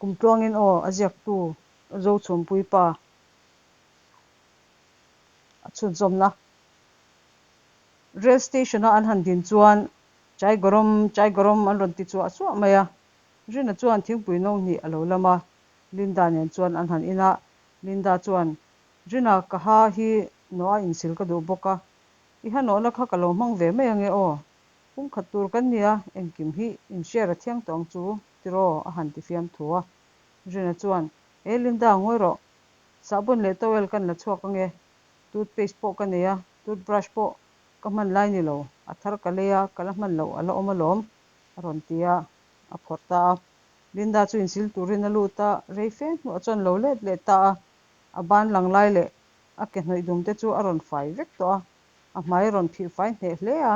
Kumtluangin aw, a ziaktu Zochhumpui pa a chhunzawmna. Rail station-a an han din chuan Chai Gorom, Chai Gorom an rawn ti chuah chuah mai a. Rina chuan thingpui no hnih a lo lam a, Linda nen chuan an han in a. Linda chuan, Rina, ka ha hi nawh a insil ka duh bawk a, i ha nawhna kha ka lo hmang ve mai ange aw. Pum khat tur kan nia, engkim hi in share a thiang tawh ang chu tiraw? a han ti fiam thu a. Rina chuan, E Linda, ngawi rawh. Sahbawn leh towel kan la chhuak ange. Toothpaste pawh ka nei a, toothbrush pawh ka hman lai ni lo. A thar ka lei a, ka la hman loh a la awm alawm, a rawn ti a, a phawrh ta a. Linda chu insil turin a lut a, rei fe hnuah chuan lo let leh ta a. A ban lang lai leh a ke hnawih dum te chu a rawn fai vek tawh a, a hmai a rawn phih fai hneh hle a.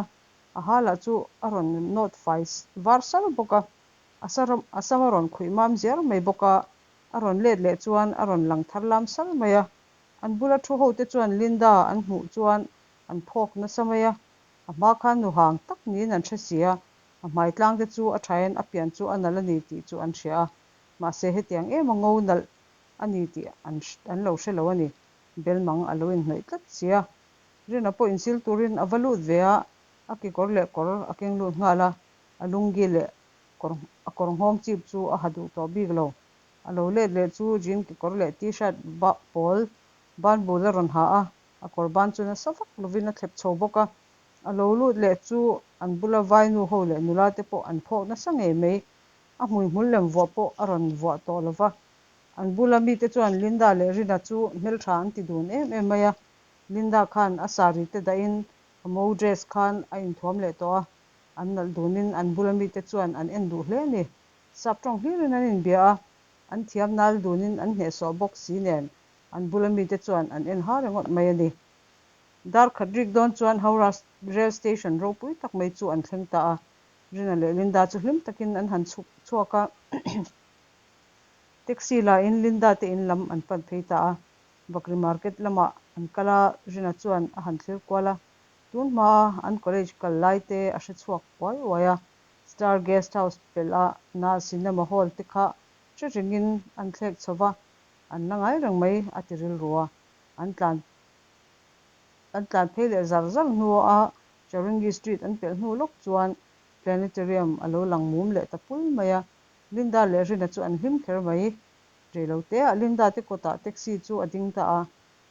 A ha lah chu a rawn nawt fai var sar bawk a, a a sam a rawn khuih mam ziar mai bawk a, a rawn let leh chuan a rawn lang thar lam sar mai a. An bula thu ho te chuan Linda an hmuh chuan an phawk nasa mai a, a hma khan nu hang tak niin an hre si a, a hmai tlang te chu a thain a pian chu a nalh a ni tih chu an hria a, mahse hetiang em a ngo nalh a ni tih an an lo hre lo a ni. Belmang a lo inhnawih tlat si a. Rina pawh insil turin a va lut ve a, a kekawr leh kawr a keng lut nghal a, a lungi leh kawr a kawr nghawng chip chu a ha duh tawh bik lo. A lo let leh chu jean kekawr leh t-shirt pawl ban bul a rawn ha a, a kawr ban chu nasa vak lovin a thlep chho bawk a. A lo lut leh chu an bula vainu ho leh nula te pawh an phawk nasa ngei mai. A hmuihmul lem vuah pawh a rawn vuah tawh lo va. An bula mite chuan Linda leh Rina chu hmeltha an ti dun em em mai a. Linda khan a saree te dahin a mo dress khan a inthuam leh tawh a, an nalh dunin an bula mite chuan an en duh hle a ni. Sap tawng hlirin an inbia a, an thiam nal dunin an hnehsawh bawk si nen an bula mite chuan an en ha ringawt mai a ni. Dar khat rik dawn chuan Howrah Rail Station ropui tak mai chu an thleng ta a, Rina leh Linda chu hlim takin an han chhuk chhuak a, taxi la in Linda te in lam an pan phei ta a. Bakri market lamah an kal a, Rina chuan a han thlir kual a, tun hmaa an college kal lai te a hre chhuak uai uai a, Star Guest House pelh a na cinema hall te kha hre ringin an thlek chho va, an la ngai reng mai a ti rilru a, an tlan an tlan phei leh zar zar hnua Chowringhee Street an pelh hnu lawk chuan Planetarium a lo lang mum leh ta pul mai a, Linda leh Rina chu an hlim kher mai. Rei lo te ah Linda te kawtah taxi chu a ding ta a,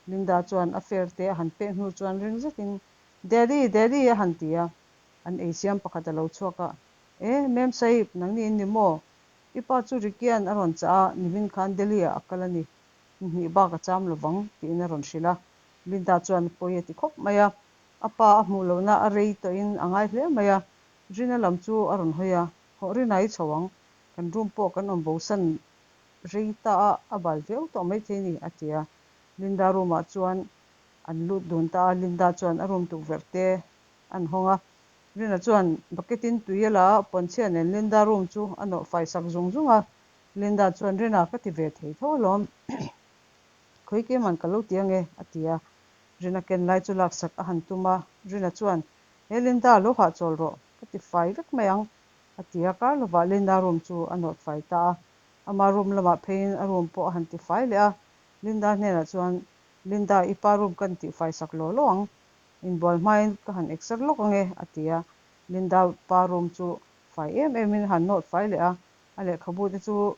Linda chuan a fare te a han pek hnu chuan ring zetin, Daddy, Daddy a han ti a, an ei siam pakhat a lo chhuak a, E, Mem Sahib, nangni in ni maw? I pa chu Rickie-a'n a rawn chah a, nimin khan Delhi-ah a kal a ni, ni hnih bak a cham lovang, tiin a rawn hrilh a. Linda chuan pawi a ti khawp mai a, a pa a hmuh lohna a rei tawhin a ngai hle mai a, Rina lam chu a rawn hawi a, Hawh Rina i chho ang, kan room pawh kan awm bosan rei ta a, a bal viau tawh maithei ni, a ti a. Linda room ah chuan an lut dun ta a, Linda chuan a room tukverh te an hawng a. Rina chuan bucket in tui a la a, pawnchhia nen Linda room chu a nawh fai sak zung zung a. Linda chuan, Rina, ka ti ve thei tho alawm, khawi keimah ka lo ti ange, a ti a. Rina ken lai chu laksak a han tum a, Rina chuan, He Linda, lo hahchawl rawh, ka ti fai vek mai ang, A ti a, kar lovah Linda room chu a nawt fai ta a. Ama room lamah pheiin a room pawh a han ti fai leh a. Linda hnenah chuan, Linda, i pa room ka tih fai sak law law ang. Inbual hmain ka han exer lawk ange, a ti a. Linda pa room chu fai em emin a han nawt fai leh a. A lehkhabu te chu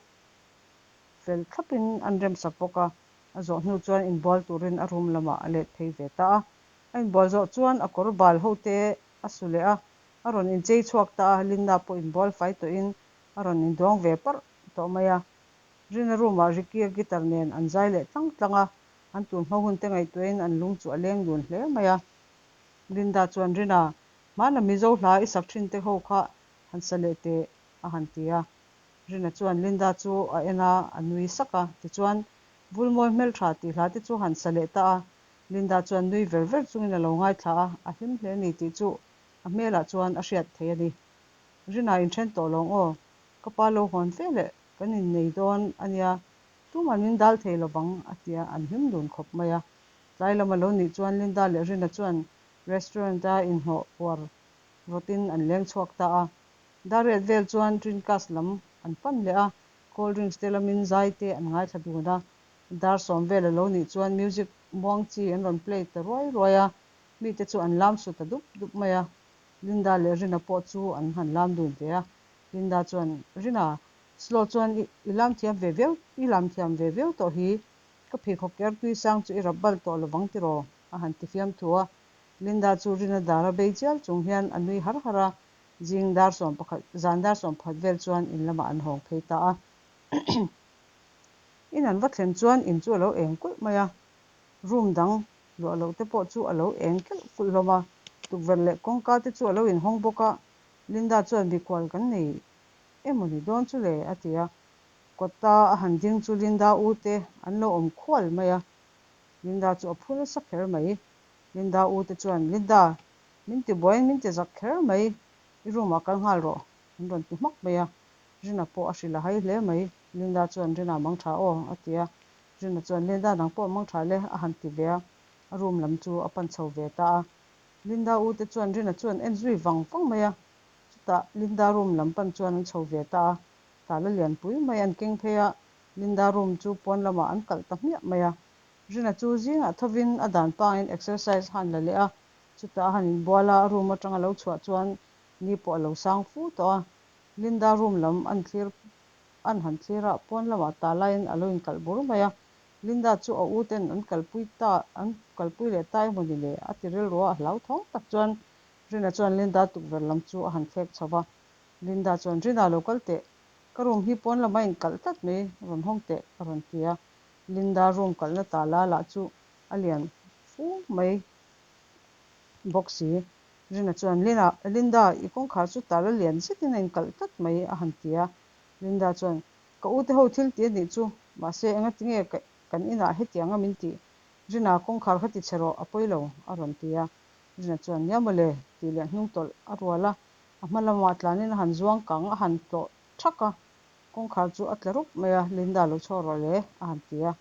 fel thlapin an rem sak bawk a. A zawh hnu chuan inbual turin a room lamah a let phei ve ta a. A inbual zawh chuan a kawr bal ho te a su leh a. A rawn inchei chhuak ta a, Linda pawh inbual fai tawhin a rawn induang ve parh tawh mai a. Rina room-ah Ricky-a guitar nen an zai leh tlang tlang a, an tun hma hun te ngaihtuahin an lung chu a leng dun hle mai a. Linda chuan, Rina, hmana Mizo hla i sak thin te ho kha han sa leh teh, a han ti a. Rina chuan Linda chu a en a, a nui sak a. Tichuan, Vulmawi hmeltha tih hla te chu han sa leh ta a. Linda chuan nui ver ver chungin a lo ngaithla a, a hlim hle a ni tih chu A hmelah chuan a hriat thei a ni. Rina inthen tawh lo aw, ka pa lo hawn fe leh kan innei dawn a nia, tumah min dal thei lovang a ti a, an hlim dun khawp mai a. Tlai lam a lo nih chuan Linda leh Rina chuan restaurant a inhnawh puar rawtin an leng chhuak ta a. Dariat vel chuan Trincas lam an pan leh a, Cold drinks te lamin zai te an ngaithla dun a. Dar sawm vel a lo nih chuan music muang chi an rawn play ta ruai ruai a, mite chu an lam su ta dup dup mai a. Linda leh Rina pawh chu an han lam dun ve a. Linda chuan, Rina, slow chuan i lam thiam ve viau, i lam thiam ve viau tawh hi. Ka pheikhawk ker tui sang chu i rap bal tawh lovang tiraw? a han ti fiam thu a. Linda chu Rina dara bei chial chung hian a nui har har a. Zing dar 11, zan dar 11 vel chuan in lamah an hawng phei ta a. In an va thlen chuan in chu a lo eng kulh mai a, room dang luah loh te pawh chu a lo eng kelh kulh hlawm a, tukverh leh kawngka te chu a lo inhawng bawk a. Linda chuan mikhual kan nei emaw ni dawn chu le? a ti a. Kawta a han ding chu Linda u te an lo awm khual mai a. Linda chu a phu nasa kher mai. Linda u te chuan, Linda, min ti buaiin min ti zak kher mai, i room ah kal nghal rawh, an rawn ti hmak mai a. Rina pawh a hrilh a hai hle mai. Linda chuan Rina mang tha aw a ti a. Rina chuan Linda nang pawh mang tha le a han ti ve a, a room lam chu a pan chho ve ta a. Linda u te chuan Rina chu an en zui vang vang mai a. Chutah Linda room lam pan chuan an chho ve ta a. Tala lianpui mai an keng phei a, Linda room chu pawn lamah an kalh ta hmiah mai a. Rina chu zingah thovin a dan pangin exercise a han la leh a. Chutah a han inbual a, a room atanga lo chhuah chuan ni pawh a lo sang fu tawh a. Linda room lam an thlir an han thlir a, pawn lamah ta laiin a lo inkalh bur mai a. Linda chu a u ten an kalpui ta an kalpui leh ta emaw ni le a ti rilru a, a hlauthawng tak chuan Rina chuan Linda tukverh lam chu a han thlek chho va. Linda chuan Rina lo kal teh, ka room hi pawn lamah a inkalh tlat mai, rawn hawng teh a rawn ti a. Linda room kalhna ta la lah chu a lian fu mai bawk si. Rina chuan, Lina, Linda, i kawngkhar chu tala lian zetin a inkalh tlat mai, a han ti a. Linda chuan, Ka ute ho thil ti a nih chu, mahse engati nge kan inah hetianga min tih? Rina, kawngkhar kha ti chhe rawh, a pawi lo, a rawn ti a. Rina chuan, Nia mawle, tih leh hnung tawlh a rual a, a hma lamah tlanin a han zuang kang, a han tlawh thak a, kawngkhar chu a tla rup mai a, Linda lo chhuak rawh le, a han ti a.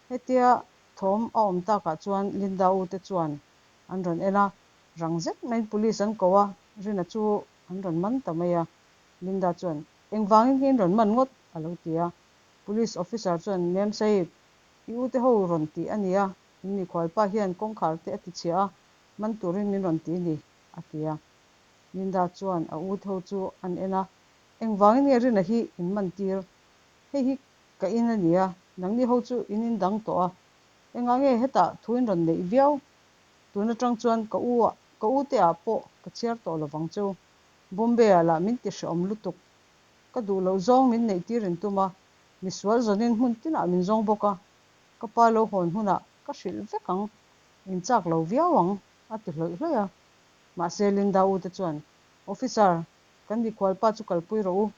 Hetia thawm a awm takah chuan Linda ute chuan an rawn en a, Rang zet maiin police an ko a, Rina chu an rawn man ta mai a. Linda chuan, Engvangin nge in rawn man ngawt? a lo ti a. Police officer chuan, Ma'am Sahib, i ute ho rawn tih a nia, in mikhualpa hian kawngkhar te a ti chhia a, man turin min rawn ti ni, a ti a. Linda chuan a ute ho chu an en a, Engvangin nge Rina hi in man tir? Hei hi ka in a nia, nangni ho chu in in dang tawh a, engah nge hetah thu in rawn neih viau? Tun atang chuan ka u ah, ka u te ah pawh ka chhiar tawh lovang chu. Bombay ah lah min ti hrehawm lutuk. Ka duh loh zawng min neih tir in tum a, misual zawnin hmun tinah min zawng bawk a, ka pa lo hawn hunah ka hrilh vek ang, in chak lo viau ang, a ti hlawih hlawih a. Mahse Linda u te chuan, Officer, kan mikhualpa chu kalpui rawh u,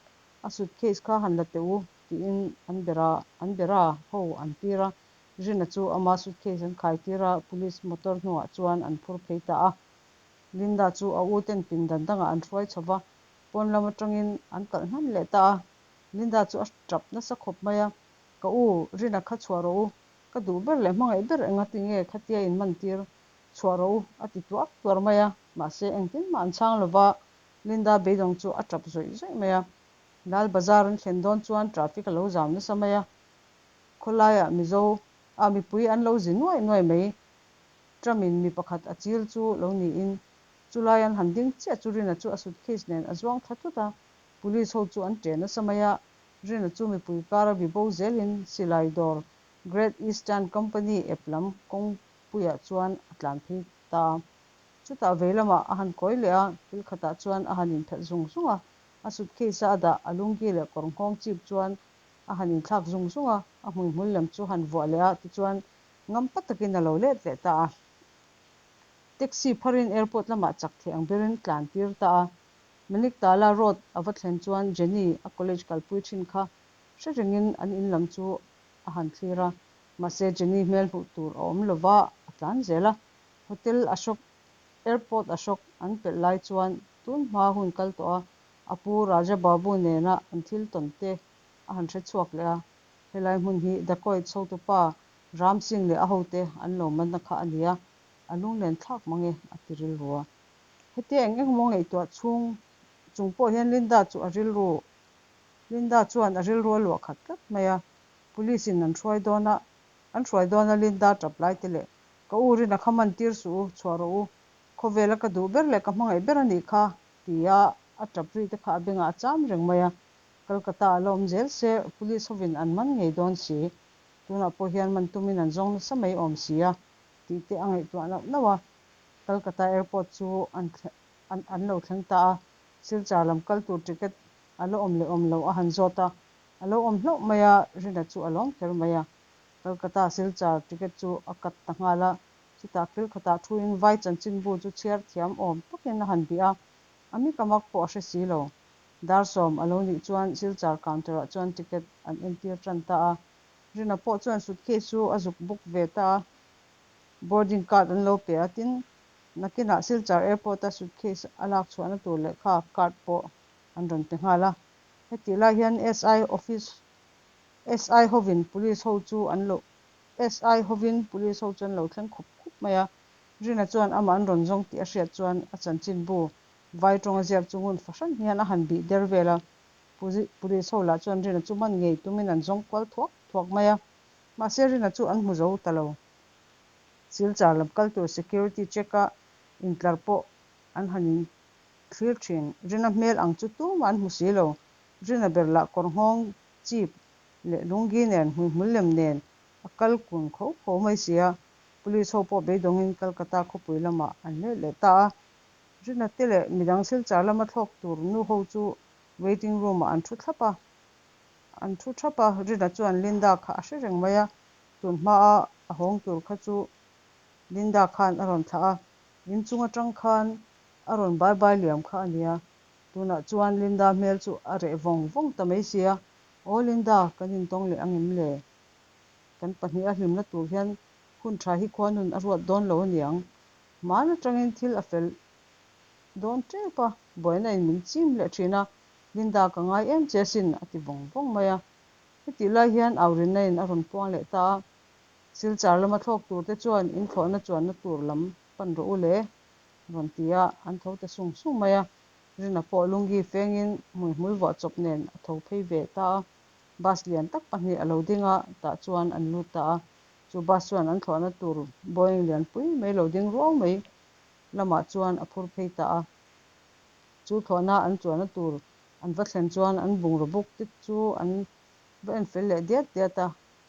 a suitcase kha han la teh u, tiin an bera an bera ho an tir a. Rina chu ama suitcase an khai tir a, police motor hnungah chuan an phur phei ta a. Linda chu a u ten pindan dangah an hruai chho va, pawn lam atangin an kalh hnan leh ta a. Linda chu a tap nasa khawp mai a, Ka u, Rina kha chhuah rawh u, ka duh ber leh hmangaih ber enga ti nge khatia in man tir chhuah rawh u, a ti tuar tuar mai a. Mahse engtin mah an chhang lo va, Linda beidawng chu a tap zawih zawih mai a. Lal Bazar an thlen dawn chuan traffic a lo zam nasa mai a. Khawlaiah Mizo ah mipui an lo zi nuai nuai mai. Trump in mi pakhat a chil chu lo niin chulai an han ding chiah chu Rina chu a suitcase nen a zuang thla thut a, police ho chu an ṭe nasa mai a, Rina chu mipui kara bibo zelin silai dawr Great Eastern Company ep lam kawngpuiah chuan a tlan phei ta a. Chutah vei lamah a han kawi leh a, kil khatah chuan a han inphelh zung zung a, a suitcase a a dah a lungi leh kawr nghawng chip chuan A han inthlak zung zung a, a hmuihmul lem chu han vuah leh a, tichuan ngampa takin a lo let leh ta a. Taxi pharin airport lamah chak thei ang berin tlan tir ta a. Maniktala road a va thlen chuan Jenny a college kalpui thin kha hre rengin an in lam chu a han thlir a, mahse Jenny hmel hmuh tur a awm lova a tlan zel a. Hotel Ashok, airport Ashok an pelh lai chuan tun hma hun kal tawh a, A pu Raja Babu nena an thil tawn te a han hre chhuak leh a, helai hmun hi dacoit chhotupa Ram Singh leh a hote an lo manna kha a ni a, a lunglen thlak mang e, a ti rilru a. Hetia eng eng maw ngaihtuah chhung chung pawh hian Linda chu a rilru Linda chuan a rilru a luah khat tlat mai a. Police in an hruai dawn a, an hruai dawn a Linda tap lai te leh Ka u Rina kha man tir suh u, chhuah rawh u, khawvela ka duh ber leh ka hmangaih ber a nih kha tia a tap ri te kha a bengah a cham reng mai a. Kolkata a la awm zel se, Police hovin an man ngei dawn si. Tunah pawh hian man tumin an zawng nasa mai awm si a tih te a ngaihtuah nauh nauh a. Kolkata airport chu an an lo thleng ta a, Silchar lam kal tur ticket a la awm leh awm lo a han zawt a, a lo awm hlauh mai a, Rina chu a lawm kher mai a. Kolkata Silchar ticket chu a cut ta nghal a, chutah kil khatah thuin vai chanchinbu chu chhiar thiam awm takin a han bih a, a mikamak pawh a hre si lo. Dar sawm a lo nih chuan Silchar counter ah chuan ticket an entir tan ta a, Rina pawh chuan suitcase chu a zuk book ve ta a, boarding card an lo pe a, tin nakinah Silchar airport a suitcase a lak chhuahna tur lehkha card pawh an rawn pe nghal a. Hetih lai hian SI office SI hovin police ho chu an lo SI hovin police ho chu an lo thleng khup khup mai a, Rina chuan amah an rawn zawng tih a hriat chuan a chanchinbu Vai tawnga ziak chu ngun fahran hian a han bih der vel a, Police ho lah chuan Rina chu man ngei tumin an zawng kual thuak thuak mai a, mahse Rina chu an hmu zo ta lo. Silchar lam kal tur security check a intlar pawh an han in thlir thin. Rina hmel ang chu tumah an hmu si lo. Rina ber lah kawr nghawng chip leh lunggi nen hmuihmul lem nen a kal kun kho kho mai si a, Police ho pawh beidawngin Kolkata khawpui lamah an let leh ta a. Rina te leh midang Silchar lama thlawk tur nu ho chu waiting room ah an thu thlap a, an thu thap a, Rina chuan Linda kha a hre reng mai a, tun hma a a hawng tur kha chu Linda khan a rawn thlah a, inchung atang khan a rawn bye bye liam kha a nia, tunah chuan Linda hmel chu a reh vawng vawng ta mai sia, Aw Linda, kan intawng leh ang em le? Kan pahniha hlimna tur hian hun tha hi khuanun a ruat dawn lo aniang. Hmaan atangin thil a fel dawn tep a, buaina in min chim leh thin a, Linda ka ngai em che asin a ti vawng vawng mai a. Hetih lai hian Aurinna in a rawn puang leh ta a, Silchar lama thlawk tur te chuan in thlawhna chuanna tur lam pan rawh u le rawn ti a, an tho ta sung sung mai a. Rina pawh lungi fengin hmuihmul vuah chawp nen a tho phei ve ta a, bus lian tak pahnih a lo ding a, tah chuan an lut ta a. Chu bus chuan an thlawhna tur Boeing lianpui mai lo ding ruau mai lamah chuan a phur phei ta a. Chu thlawhna an chuanna tur an va thlen chuan an bungraw buk te chu an va en fel leh diat diat a.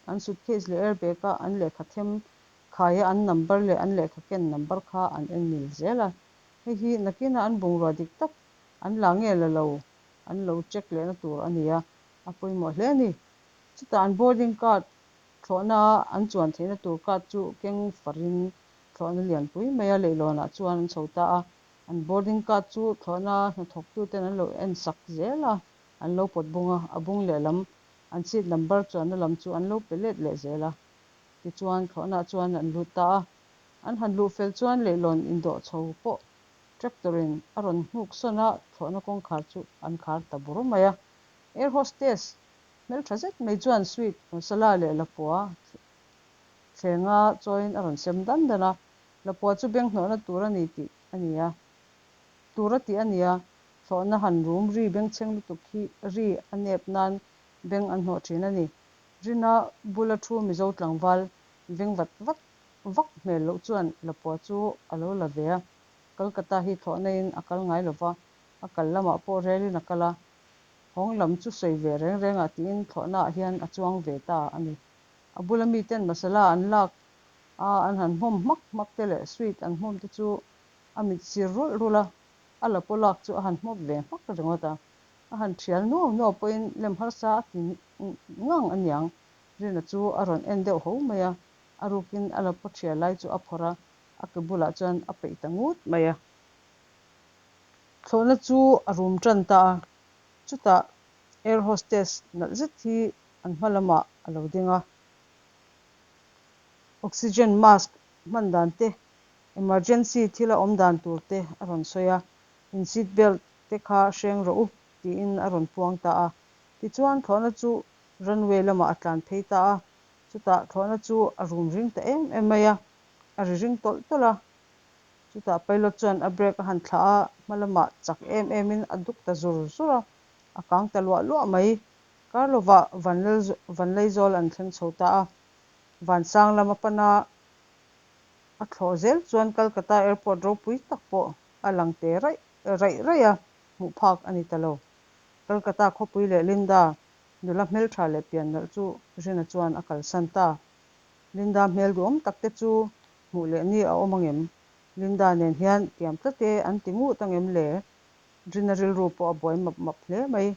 An suitcase leh airbag a an lehkha them khaia an number leh an lehkha ken number kha an en mil zel a. Hei hi nakina an bungrua dik tak an la nge la lo an lo check lehna tur a ni a, a pawimawh hle a ni. Chutah an boarding card Thlawhna an chuan theihna tur card chu keng farin thlawhna lianpui mai a leihlawnah chuan an chho ta a. An boarding card chu thlawhna hnathawktuten an lo en sak zel a, an lo pawt bung a, a bung lehlam an seat number chuanna lam chu an lo pe let leh zel a. Tichuan thlawhnaah chuan an lut ta a. An han luh fel chuan leihlawn indawh chho pawh tractor in a rawn hnuk sawn a, thlawhna kawngkhar chu an khar ta bur mai a. Air hostess Hmeltha zet mai chuan sweet masala leh lapua thlenga chawiin a rawn sem dan dan a, lapua chu beng hnawhna tur a ni tih a ni a, tur a tih a ni a, thlawhna han rum ri bengchheng lutuk hi ri a nep nan beng an hnawh thin a ni. Rina bula thu Mizo tlangval veng vat vat vak hmel loh chuan lapua chu a lo la ve a, Kolkata hi thlawhna in a kal ngai lova, a kal lamah pawh relin a kal a, Hawng lam chu sawi ve reng reng ah tiin thlawhna ah hian a chuang ve ta a ni. A bula miten masala an lak a an han hmawm hmak hmak te leh sweet an hmawm te chu a mit sir rulh rulh a, a la paw lak chu a han hmawp ve hmak ringawt a. A han thial nuau nuau pawhin lem harsa a ti ngang a niang. Rina chu a rawn en deuh ho mai a, a rukin a la paw thial lai chu a phawrh a, a ke bulah chuan a peih ta ngut mai a. Thlawhna chu a rum tan ta a, chutah air hostess nalh zet hi an hma lamah a lo ding a. Oxygen mask hman dan te, emergency thila awm dan tur te a rawn sawi a, in seat belt te kha hreng rawh u tiin a rawn puang ta a. Tichuan thlawhna chu runway lamah a tlan phei ta a, chutah thlawhna chu a rum ring ta em em mai a, a ri ring tawlh tawlh a. Chutah pilot chuan a brake a han thlah a, hma lamah chak em emin a duk ta zur zur a, a kang ta luah luah mai. Kar lovah Vanlaizawl an thleng chho ta a. Vansang lam a pan a, a thlawh zel chuan Calcutta Airport ropui tak pawh a lang te raih raih raih a, hmuh phak a ni ta lo. Calcutta khawpui leh Linda nula hmeltha leh pian nalh chu Rina chuan a kalsan ta. Linda hmel duhawm tak te chu hmuh leh ni a awm angem? Linda nen hian tiam tlat e an ti ngut angem le? Rina rilru pawh a buai map map hle mai.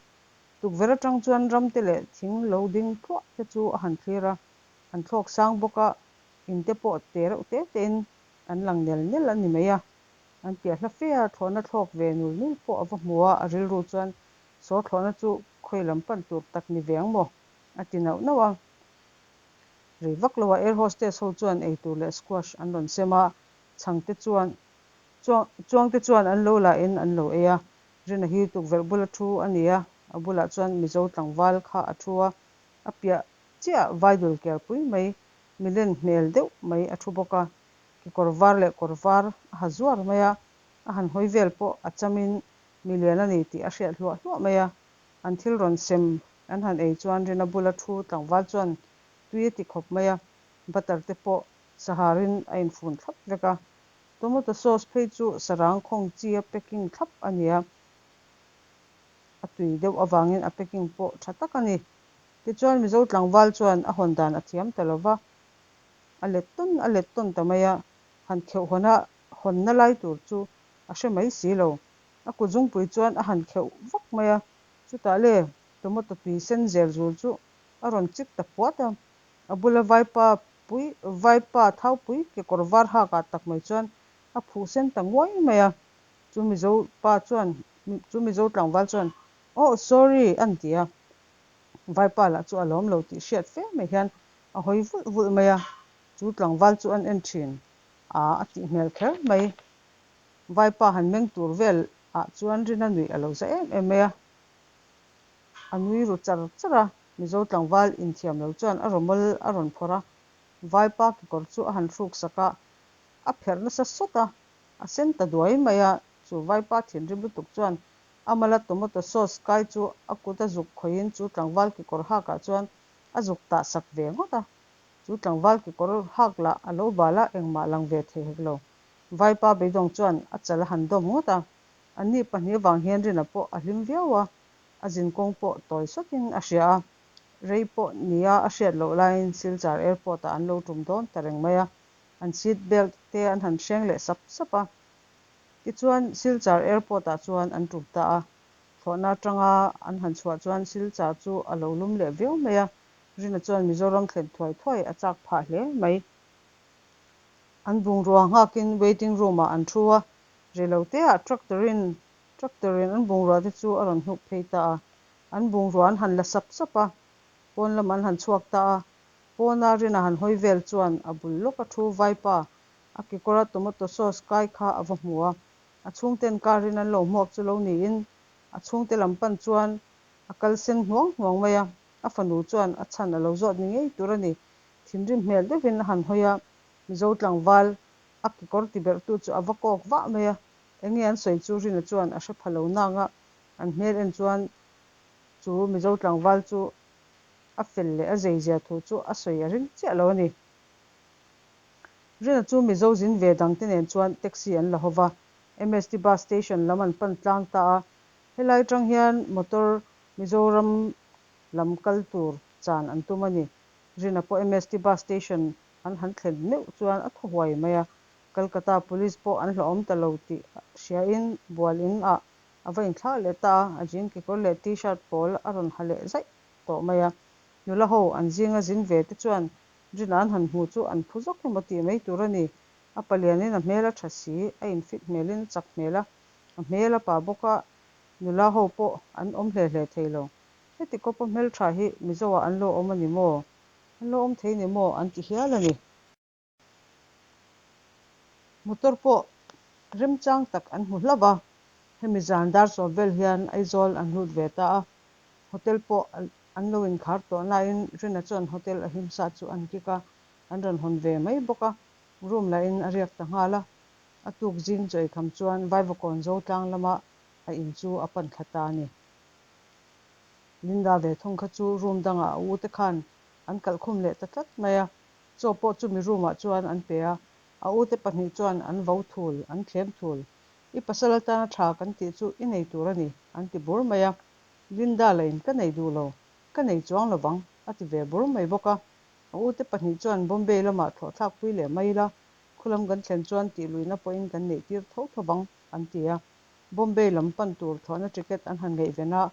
Tukverh atang chuan ramte leh thing lo ding thluah te chu a han thlir a, an thlawk sang bawk a, in te pawh te reuh te tein an lang nel nel a ni mai a. An piah hla fe a, thlawhna thlawk ve nul nul pawh a va hmu a, a rilru chuan saw thlawhna chu khawi lam pan tur tak ni ve ang maw? a ti nauh nauh a. Rei vak lo a air hostess ho chuan eitur leh squash an rawn sem a, chhangte chuan chuangte chuan an lo la in an lo ei a. Rina hi tukverh bula thu a ni a, a bulah chuan Mizo tlangval kha a thu a, a piah chiah vaidul ker pui mai, milen hmel deuh mai a thu bawk a, kekawr var leh kawr var a ha zuar mai a, a han hawi vel pawh a chamin milian a ni tih a hriat hluah hluah mai a, an thil rawn sem an han ei chuan Rina bula thu tlangval chuan tui a ti khawp mai a, butter te pawh saharin a infun thlap vek a, tomato sauce phei chu sarang khawng chi a packing thlap a ni a, a tui deuh avangin a packing pawh tha tak a ni. Tichuan Mizo tlangval chuan a hawn dan a thiam ta lo va, a let tawn a let tawn ta mai a, han kheuh hawn a hawnna lai tur chu a hre mai si lo. A kut zungpui chuan a han kheuh vak mai a, chutah le tomato tui sen zel zul chu a rawn chik ta puat a, a bula vaipa pui vaipa thaupui kekawr var hak ah tak mai chuan a phuh sen ta nguai mai a, chu Mizo pa chuan chu Mizo tlangval chuan Oh sorry an ti a, vaipa lah chu a lawm lo tih hriat fe mai hian a hawi vulh vulh mai a, chu tlangval chu an en thin a a tih hmel kher mai. Vaipa han meng tur vel ah chuan Rina nuih a lo za em em mai a. A nui ru char char a, Mizo tlangval inthiam lo chuan a rawmawl a rawn phawrh a, Vaipa kekawr chu a han hruk sak a, a pherh nasa sawt a, a sen ta duai mai a, chu Vaipa thinrim lutuk chuan a mala tomato sauce kai chu a kut a zuk khawihin chu tlangval kekawr hakah chuan a zuk tah sak ve ngawt a, chu tlangval kekawr hak lah a lo bal a, engmah lang ve thei hek lo. Vaipa beidawng chuan a chal a han dawm ngawt a, anni pahnih avang hian Rina pawh a hlim viau a, a zinkawng pawh tawi sawtin a hria a, rei pawh nia a hriat loh laiin Silchar Airport ah an lo tum dawn ta reng mai a, an seat belt te an han hreng leh sap sap a. Tichuan Silchar Airport ah chuan an tum ta a, thlawhna atanga an han chhuah chuan Silchar chu a lo lum leh viau mai a, Rina chuan Mizoram thlen thuai thuai a chak phah hle mai. An bungrua nghakin waiting room ah an thu a, reiloteah tractor in tractor in an bungrua te chu a rawn hnuk phei ta a, an bungrua an han la sap sap a, pawn lam an han chhuak ta a, pawna Rina han hawi vel chuan a bul lawka thu vaipa a kekawra tomato sauce kai kha a va hmu a, a chhungten car in an lo hmuak chu lo niin a chhungte lam pan chuan a kal sen hnuang hnuang mai a, a fanu chuan a chhan a lo zawt ni ngei tur a ni. Thinrim hmel deuhin a han hawi a, Mizo tlangval a kekawr ti berhtu chu a va kawk vah mai a, enge an sawi chu Rina chuan a hre pha lo nang a, an hmel en chuan chu Mizo tlangval chu a fel leh a zeizia thu chu a sawi a ring chiah lo a ni. Rina chu Mizo zin ve dangte nen chuan taxi an la hova, MST bus station lam an pan tlang ta a, helai atang hian motor Mizoram lam kal tur chan an tum a ni. Rina pawh MST bus station an han thlen meuh chuan a thaw huai mai a, Calcutta police pawh an hlauhawm ta lo tih hriain bual in ah a va inthlah leh ta a, a jean kekawr leh t-shirt pawl a rawn ha leh zaih tawh mai a. Nula ho an zinga zin ve te chuan Rina an han hmu chu an phu zawk emaw tih mai tur a ni. A palianin a hmel a tha si, a infit hmelin a chak hmel a, a hmel a pa bawk a, nula ho pawh an awm hle hle thei lo. Heti kawpa hmeltha hi Mizoah an lo awm a ni maw? An lo awm thei ni maw? An ti hial a ni. Motor pawh remchang tak an hmu hlauh a, hemi zan dar sawm vel hian Aizawl an lut ve ta a, hotel pawh an lo inkhar tawh nain Rina chuan hotel a himsa chu an kik a, an rawn hawn ve mai bawk a, room lahin a riak ta nghal a, a tuk zing chaw eikham chuan Vaivakawn Zotlang lama a in chu a pan thla ta a ni. Linda ve thung kha chu room dangah a u te khan an kalh khum leh ta tlat mai a. Chaw pawh chumi room-ah chuan an pe a, a ute pahnih chuan an vo thul, an thlem thul. I pasal atana tha kan tih chu i nei tur a ni, an ti bur mai a. Linda lahin ka nei duh lo, ka nei chuang lovang, a ti ve bur mai bawk a. A ute pahnih chuan Bombay lamah thlawhthlak pui leh mai ila, khulam kan thlen chuan tihluihna pawhin kan neih tir tho tho vang, an ti a. Bombay lam pan tur thlawhna ticket an han ngaihven a,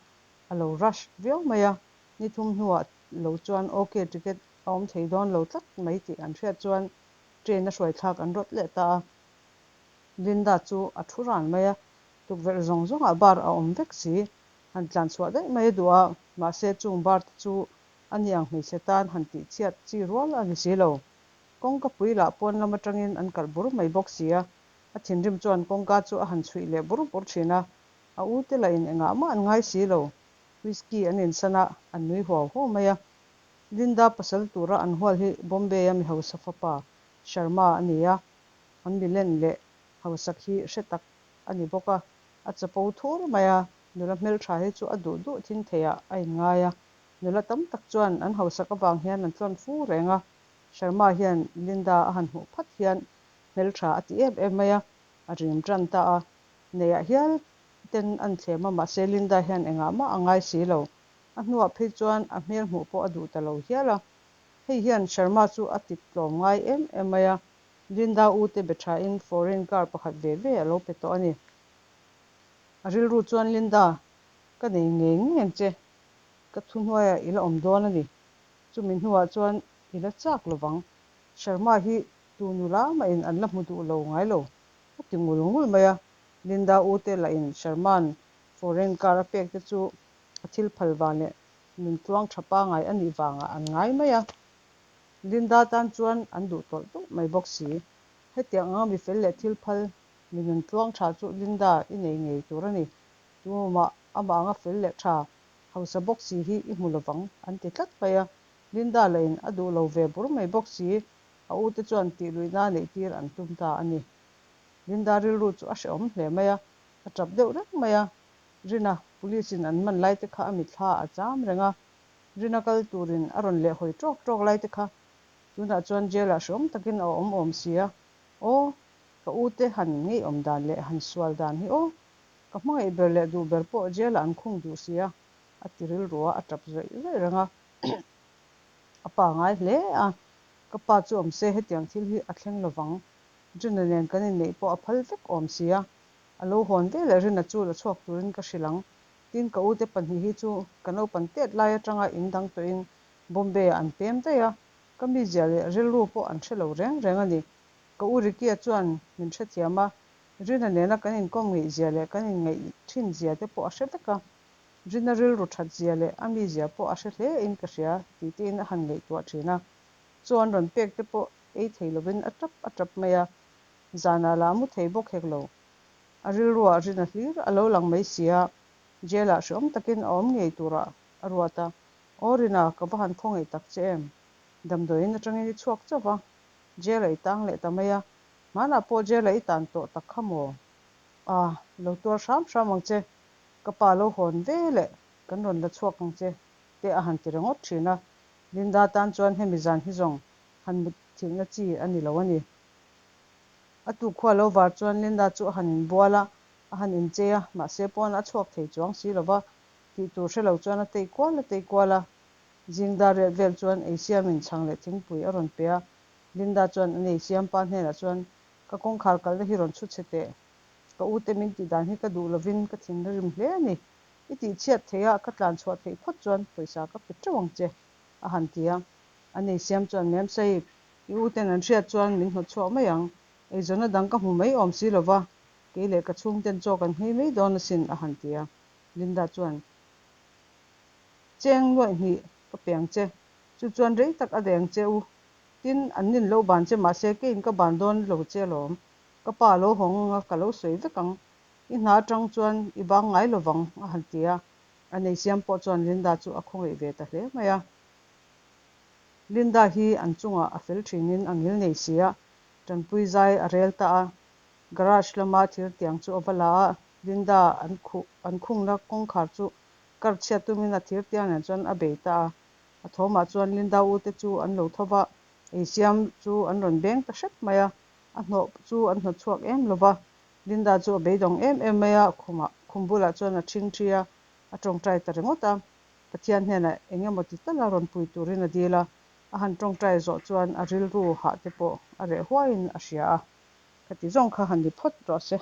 a lo rush viau mai a. Ni thum hnuah lo chuan OK ticket a awm thei dawn lo tlat mai tih an hriat chuan train a hruai thlak an rawt leh ta a. Linda chu a thu ran mai a, tukverh zawng zawngah bar a awm vek si. Han tlan chhuah daih mai a duh a, mahse chung bar te chu a ni ang hmeichhe tan han tih chhiat chi rual a ni si lo. Kawngka pui lah pawn lam atangin an kalh bur mai bawk si a, a thinrim chuan kawngka chu a han chhuih leh bur bur thin a, a u te lahin engah mah an ngai si lo. Whisky an insan a, an nui huau huau mai a. Linda pasal tura an hual hi Bombay-a mi hausa fapa Sharma a ni a, an milen leh hausak hi hre tak a ni bawk a, a chapo thur mai a, nula hmeltha hi chu a duh duh thing theiah a inngai a, nula tam tak chuan an hausak avang hian an tlawn fu reng a, Sharma hian Linda a han hmuh phat hian hmeltha a ti em em mai a, a rim tan ta a, neiah hial ten an thlem a, mahse Linda hian engah mah a ngai si lo. A hnuah phei chuan a hmel hmuh pawh a duh ta lo hial a. Hei hian Sharma chu a ti tlawm ngai em em mai a, Linda u te be thain foreign car pakhat ve ve a lo pe tawh a ni. A rilru chuan Linda, ka nei ngei ngei ang che, ka thuhnuaiah i la awm dawn a ni. Chumi hnuah chuan i la chak lovang. Sharma hi tu nula mahin an la hmu duh lo ngai lo, a ti ngul ngul mai a. Linda u te lahin Sharma'n foreign car a pek te chu a thil phal vang leh nun tluang tha pangai a nih vangah an ngai mai a. Linda tan chuan an duh tawlh tawlh mai bawk si. Hetiang anga mi fel leh thil phal mi nun tluang tha chu Linda i nei ngei tur a ni. Tumah amah anga fel leh tha hausa bawk si hi i hmu lovang an ti tlat mai a. Linda lahin a duh lo ve bur mai bawk si. A ute chuan tihluihna neih tir an tum ta a ni. Linda rilru chu a hrehawm hle mai a, a tap deuh reng mai a. Rina, police in an man lai te kha a mitthla a cham reng a, Rina kal turin a rawn leh hawi tawk tawk lai te kha tunah chuan jail ah hrehawm takin a awm awm si a, aw, ka u te han ngeiawm dan leh han sual dan hi aw, ka hmangaih ber leh duh ber pawh jail ah an khung duh si a, a ti rilru a, a tap zawih zawih reng a. A pa ngai hle a, ka pa chu awm se hetiang thil hi a thleng lovang, Rina nen kan inneih pawh a phal vek awm si a, A lo hawn ve leh Rina chu la chhuak turin ka hrilh ang. Tin, ka ute pahnih hi chu ka naupan tet lai atanga in dang tawhin Bombay-ah an pem daih a, ka mizia leh rilru pawh an hre lo reng reng a ni. Ka u Ricky-a chuan min hrethiam a, Rina nena kan inkawm ngeihzia leh kan inngaih thinzia te pawh a hre vek a. Rina rilru thatzia leh a mizia pawh a hre hle in ka hria tih tein a han ngaihtuah thin a. Chaw an rawn pek te pawh ei thei lovin a tap a tap mai a. Zanah lah a mu thei bawk hek lo. A rilruah Rina hlir a lo lang mai si a, jail-ah hreawm takin a awm ngei turah a ruat a. Aw Rina, ka va han khawngaih tak che em? Damdawiin atangin i chhuak chauh va, jail-ah i tang leh ta mai a, hmanah pawh jail-ah i tan tawh tak kha maw? A, lo tuar hram hram ang che, ka pa lo hawn ve leh kan rawn la chhuak ang che, te a han ti ringawt thin a. Linda tan chuan hemi zan hi zawng han mut thilhna chi a ni lo a ni. A tukkhua lo var chuan Linda chu a han inbual a, a han inchei a, mahse pawn a chhuak thei chuang si lo va, tih tur hre lo chuan a tei kual a tei kual a. Zing dar riat vel chuan eisiamin chhang leh thingpui a rawn pe a, Linda chuan an eisiam pa hnenah chuan, Ka kawngkhar kalna hi rawn chhu chhe teh, ka ute min tih dan hi ka duh lovin ka thinrim hle a ni, i tih chhiat theih a, ka tlan chhuah theih phawt chuan pawisa ka pe teuh ang che, a han ti a. An eisiam chuan, Ma'am Sahib, I u ten an hriat chuan min hnawt chhuak mai ang. Eizawnna dang ka hmu mai awm si lo va, kei leh ka chhungten chaw kan nghei mai dawn asin, a han ti a. Linda chuan, Cheng nuaih hnih ka pe ang che, chu chuan rei tak a deng che u. Tin, an nin lo ban che mahse keiin ka ban dawn lo che alawm. Ka pa a lo hawng ang a, ka lo sawi vek ang. I hna atang chuan i bang ngai lo vang, a han ti a. A neisiam pawh chuan Linda chu a khawngaih ve ta hle mai a. Linda hi an chungah a fel thinin a ngil nei si a, tanpui zai a rel ta a. Garage lama thir tiang chu a va la a, Linda an khuh an khungna kawngkhar chu Kar chhiat tumin a thir tiang nen chuan a bei ta a. A thawmah chuan Linda u te chu an lo tho va, eisiam chu an rawn beng ta hrep mai a. A hnawh chu an hnawt chhuak em lo va. Linda chu a beidawng em em mai a, khumah khum bulah chuan a ṭhingṭhi a, a ṭawngṭai ta ringawt a. Pathian hnenah eng emaw ti tal a rawn pui turin a dil a. A han ṭawngṭai zawh chuan a rilru hah te pawh a reh huaiin a hria a. Khati zawng kha han ni phawt rawh se.